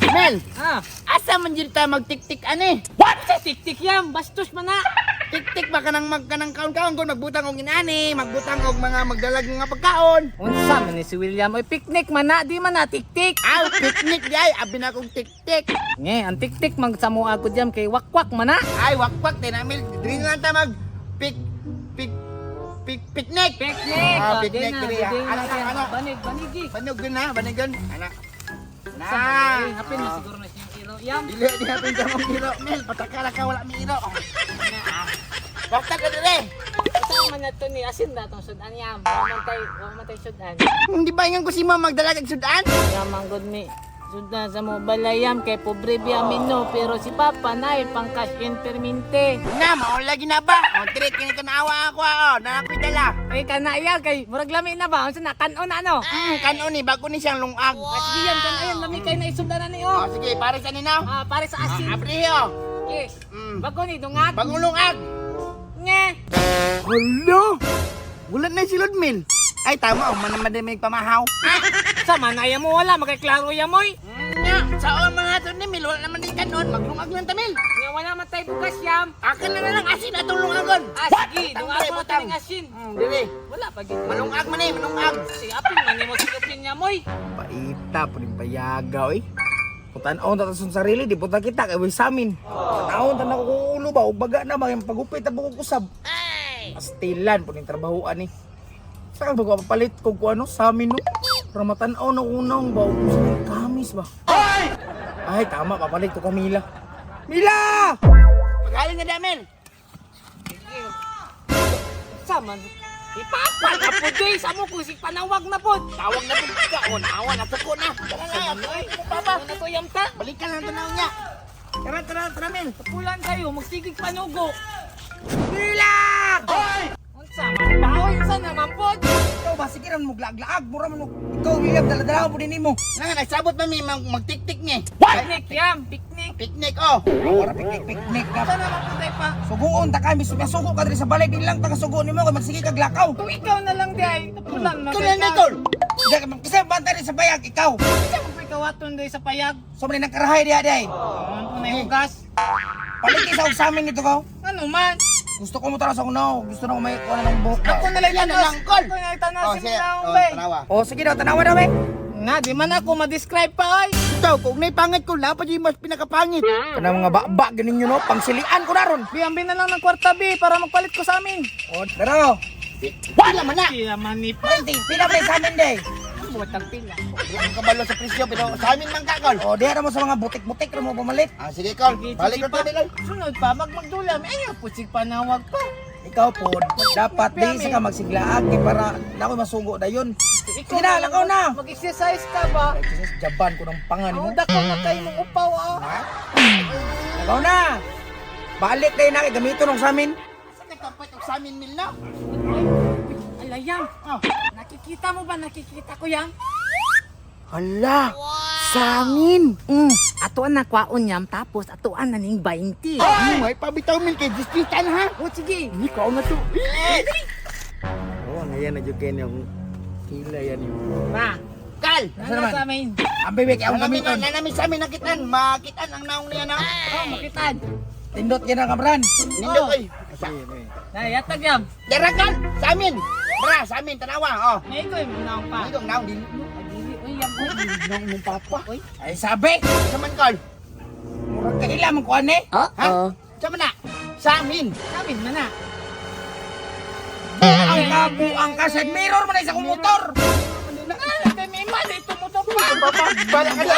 Mel, Ah, asa man jud ta magtiktik ani? what? Sa tik-tik yam, bastos man na. Tiktik ba kanang mag kanang kaon-kaon kon magbutang og inani, magbutang og mga magdalag nga pagkaon. Unsa man ni si William oy, picnic man na, di man na tik-tik. Aw, picnic di ay, abi na kong tiktik. Nge, ang tik-tik mag sa mua ko jam kay wakwak man na. Ay, wakwak din Mel. Diri na lang ta mag pik pik pik picnic. Picnic. Ah, Oh, picnic di na, diri. di na, Ano di na. ano? Banig, banigi. Banog na, banigon. Ana. Na. Sa man, eh, hapin na siguro na siyang ilo. Yam. Dili di hapin ka mong iro, Mel. Patakala ka wala mi iro. Na, ah. Basta ka dire. Unsa man na to ni asin na tong sudan yam. Wa man tay, wa man tay sudan. Hindi ba ingan ko si ma'am magdalag og sudan? Yam ang good ni. Sudan sa mo balayam kay pobre biya no, pero si Papa na pang cash in perminte. Na, mao lagi na ba? O, dire kini tanawa ako ah, oh. Na ako'y dala. Ay kana iya kay murag lami na ba unsa na kanon na ano? Kanon ni bago ni siyang lungag. Ah, sige yan kan ayan lami kay na isunda na ni Oh, oh. sige, pare sa ninaw. Ah, pare sa asin. Ah, abrihi oh. Yes. Mm. Bago ni dungat. Bagong lungag. Nge. Hala! Wala na si Ludmil. Ay, tama, oh, man naman din may pamahaw. Ah, Sa man ay mo wala magkaklaro ya moy. Nga, sa mga to ni Mil, wala naman din kanon. Maglungag lang tamil. Nga wala man tay bukas yam. Akin na na lang asin atong lungagon. Ah, sige, Butang, dungat pre, mo butang. taning asin. Dili. Wala pa gid. Malungag man eh, malungag. Sige, apin man nimo silupin niya moy. Paita po rin payaga, oy. Kung tanaon ta sa sarili, di po ta kita kay way samin. Tanaon ta nakukulo ba, o baga na ba, yung pagupit ta buko kusab. Pastilan po rin trabahoan ni. Saan ba ko papalit ko kung ano, samin no? Para matanaw na unang ba, o kung sa kamis ba? Ay, tama, papalit ko Camila. Mila! Paghalin na damil. Sa man. Ipapal ka po day sa mo kung sig panawag na pod. Tawag na po ka. O, naawa, natuko na. Tara na, Oy, atuloy mo papa. Ano na to yam ta? Balikan lang tanaw niya. Tara, tara, tara, Mil. Pulan kayo, magsigig panugo. Mila! Unsa man bahoy unsa naman pod? Ikaw ba, sige ran mo glaag-laag, mura man mo. Ikaw, William, dala-dala po din mo. Nga, nagsabot man mi, magtiktik ni. Picnic yam, picnic. Picnic, oh. Mura picnic-picnic na. Unsa naman po tay pa? Suguon ta kami, sugo ka diri sa balay, di lang ta kasugo nimo kay magsige kag lakaw. Kung ikaw na lang di ay, pulan man. Ikaw na, Nicole. Kasi banta rin sa bayag, ikaw. Unsa man po ikawaton day sa payag? So man nagkarahay diha day. Man po na hugas. Paliki sa usamin nito ko. Ano man? Gusto ko mo tara sa kuno. Gusto na ko may kuha na ng buhok. Ako na lang Yan na tanas. lang, Col. Ako na lang tanas Oh, si sige. Manaong Oh, bay. tanawa. Oh, sige daw, tanawa daw eh. Nga, di man ako ma-describe pa oy. Ikaw, kung na'y pangit ko, lapat yung mas pinakapangit. Kanang mga baba ganin yun no, pangsilian ko na ron. Bi, ambi na lang ng kwarta bi para magpalit ko sa amin. Oh, daro. Pila man na. Pila man ni pa. 20, pila ba sa amin day? Butang pila. Wala akong kabalo sa presyo, pero sa amin man ka, Col. Oh, diha ra mo sa mga butik-butik ra mo pumalit. Ah, sige, Col. Balik ko pa. to, Col. Sunod pa, magmagdulam. Ayaw po, sig panawag pa. Ikaw po, dapat di sa ka magsiglaag kay para na ako masugo dayon. Sige na, lakaw na. Mag-exercise ka ba? Ay, Jesus, jaban ko ng panga nimo. Ang dako na kayo mong upaw ah. Lakaw na. Balik tayo na kay gamiton ng samin. Saan nagkampay og sa amin, Mil, na? Alayang, Oh. nakikita mo ba? Nakikita ko yan? Hala, samin. Atuan na kwaon yam, tapos atuan na ning 20. Ay, may pabitaw, Mil, kay distritan, ha? O sige. Hindi ka na to. Oh, ngayon na jud kay yung hila yan yung. Ba, Kal! ano naman? sa amin? Ang bibig ang Nanamin, gamiton. nanamin sa amin nakitan. Makitan ang naong niya na. Oh, makitan. Tindot yan ang kamran. Nindot, Oh. oy. Nayatag yam. Dara, Kal! Sa amin! Dara, sa amin, tanawa, oh. May ikaw yung naong pa. Nindot, naong, di. Ay, dili. Uy, yam. Uy, Naong mong papa. Uy. Ay sabi, Sa man, Kal? murag kaila man kuan eh. Ha? Sa man na? Sa amin. Sa amin man na. Ang kabuang ka side mirror man ay sa kong motor. Nalagay may mali, tumutok pa. Papa, bala ka na.